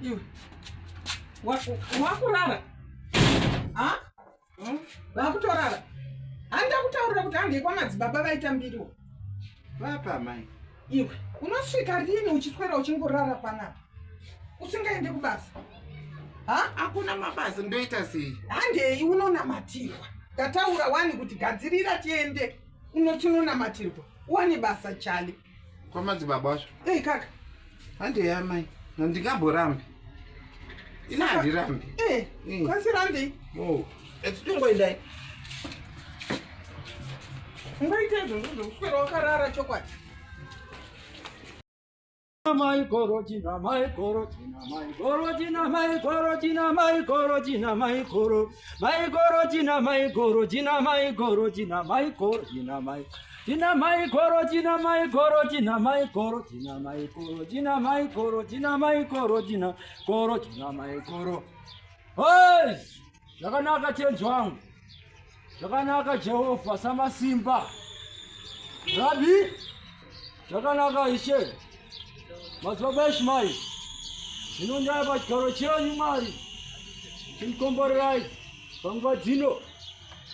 Iwe wakurara ha hmm? vakutorara handa kutaurira kuti handei kwamadzibaba vaita mbiriwo vapa mai iwe unosvika rini uchiswera uchingorara panapa usingaende kubasa ha hakuna mabasa ndoita sei handei unonamatirwa ndataura wani kuti gadzirira tiende unotinonamatirwa uwane basa chale kwamadzibaba wacho ei kaka handei amai handingamborambi ina handirambi eh, mm. kwasirambei oh, etitongoendai ungaita izvozvo zvokuswera wakarara chokwadi Mai koro china mai koro china mai koro china mai koro china mai koro china mai koro mai koro china mai koro china mai koro china mai koro china mai china mai koro china mai koro china mai koro china mai koro china mai koro china mai koro china koro china mai koro. Hey! Zvakanaka tenzi wangu. Zvakanaka Jehovha samasimba. Rabi, zvakanaka Ishe. Madzibaba Ishmael. Ndinonyaya pachigaro chenyu Mwari. Chinikomborerai panguva dzino.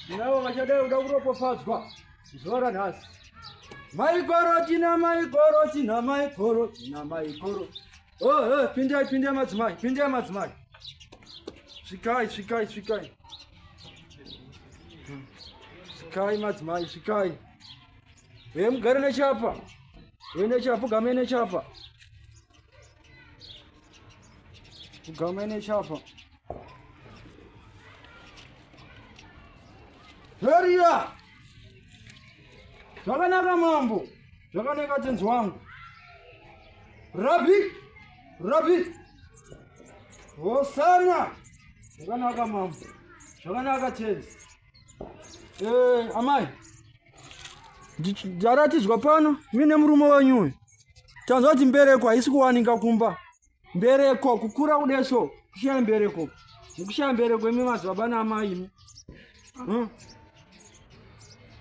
Ndinavo vachadai kuda kuropofadzwa zuva ranhasi. Maikoro tina maikoro tina maikoro tina maikoro. Oh, oh, pindai pindai madzimai, pindai madzimai. Svikai, svikai, svikai. Svikai madzimai, svikai. Uye mugare nechapa. Uye nechapa, pfugamai nechapa. Pfugamai nechapa. Heria! Zvakanaka mambo. Zvakanaka tenzi wangu. Rabbi! Rabbi! Hosana! Zvakanaka mambo. Zvakanaka tenzi. Eh, amai. Ndaratidzwa pano mine murume wenyu uyu. Tanzwa kuti mbereko haisi kuwanika kumba. Mbereko kukura kudeso kushaya mbereko. Mukushaya mbereko imi madzibaba naamai imi. Hmm?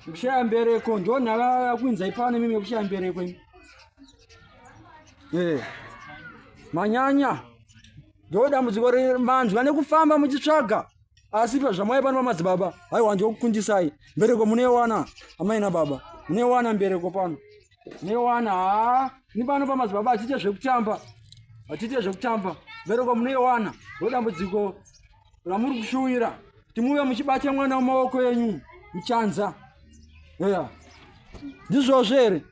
Kushaya mbereko ndo nhara yakuinzai pano imi mekushaya mbereko imi. Eh. Manyanya. Ndo dambudziko remanzwa nekufamba muchitsvaga. Asi zvamwai pano pamadzibaba haiwa ndokukundisai. Mbereko munoiwana amai nababa. Munoiwana mbereko pano. Munoiwana haa. Ni pano pamadzibaba achiite zvekutamba. Achiite zvekutamba. Mbereko munoiwana. Ndo dambudziko ramuri kushuwira. Kuti muve muchibata mwana mumaoko enyu muchanza. Yeah. Ndizvozvo here?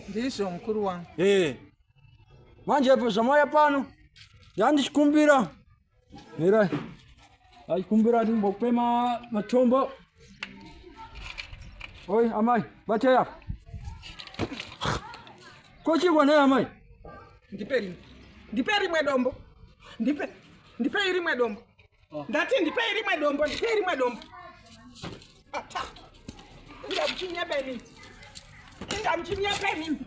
Ndizvo mukuru wangu. Eh. Manje zvamauya pano yandichikumbira Mirai. Achikumbira ndimbokupe matombo. Oi amai, batei apa. Kochikwa naye amai. Ndipe rimwe. Ndipe rimwe dombo. Ndipe. Ndipe rimwe dombo. Oh. Ndati ndipe rimwe dombo, ndipe rimwe dombo. Ata. Inda muchinyeba imimi. Inda muchinyeba imimi.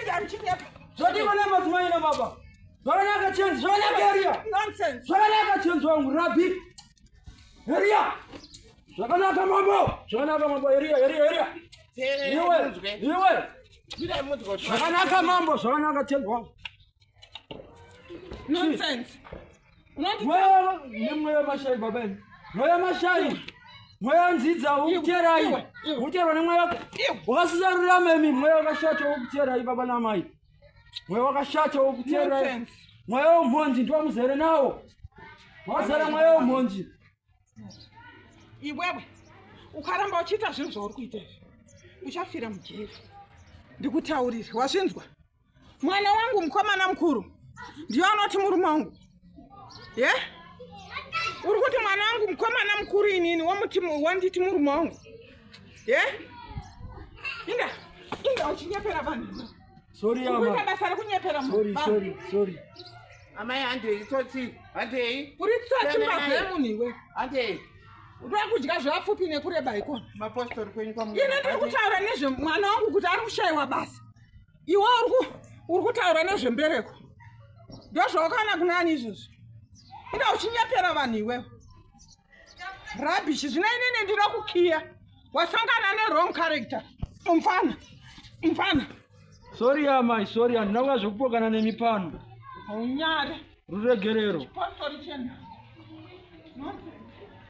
Inda muchinyeba. Zvadii vana madzimai nababa? Zvakanaka chenzi, zvakanaka Eria. Nonsense. Zvakanaka chenzi wangu, Rabbi. Eria. Zvakanaka mambo. Zvakanaka mambo Eria, Eria, Eria. Iwe, iwe. Zvakanaka mambo, zvakanaka chenzi wangu. Nonsense. Mweya nemweya mashai baba imi. Mweya mashai. Mweya nzidza ukuterai. Ukuterwa nemweya wakasisarurama imi. Mweya wakashata ukuterai baba namai. Mweya wakashata ukuterai. Mweya wemhondi ndiwo muzere nawo. Wazara mweya wemhondi. Iwewe ukaramba uchiita zvinhu zvauri kuita izvi uchafira mujeri. Ndikutaurire wazvinzwa? Mwana wangu mukomana mukuru ndiyo anoti murume wangu ye yeah? Uri kuti mwana wangu mukomana mukuru inini womuti wanditi murume wangu ye yeah? Inda inda uchinyepera vanhu. Sorry ama. Kuita basa rekunyepera munhu. Sorry sorry sorry. Amai handei tsotsi handei. Uri tsotsi mbavha yemunhu iwe. Handei. Unoda kudya zvevapfupi nekureba ikona. Mapostori kwenyu kwamu. Ini ndiri kutaura nezvemwana wangu kuti ari kushaiwa basa. Iwe uri kutaura nezvembereko. Ndozvawakaona kuna ani izvozvo? Ida uchinyepera vanhu iwewe. Rubbish, zvino inini ndinokukiya. Wasangana newrong character. Mfana. Mfana. Sorry amai, sorry, handina kuya zvekupokana nemi pano. Haunyare. Ruregerero. Postori chena. Nonsense.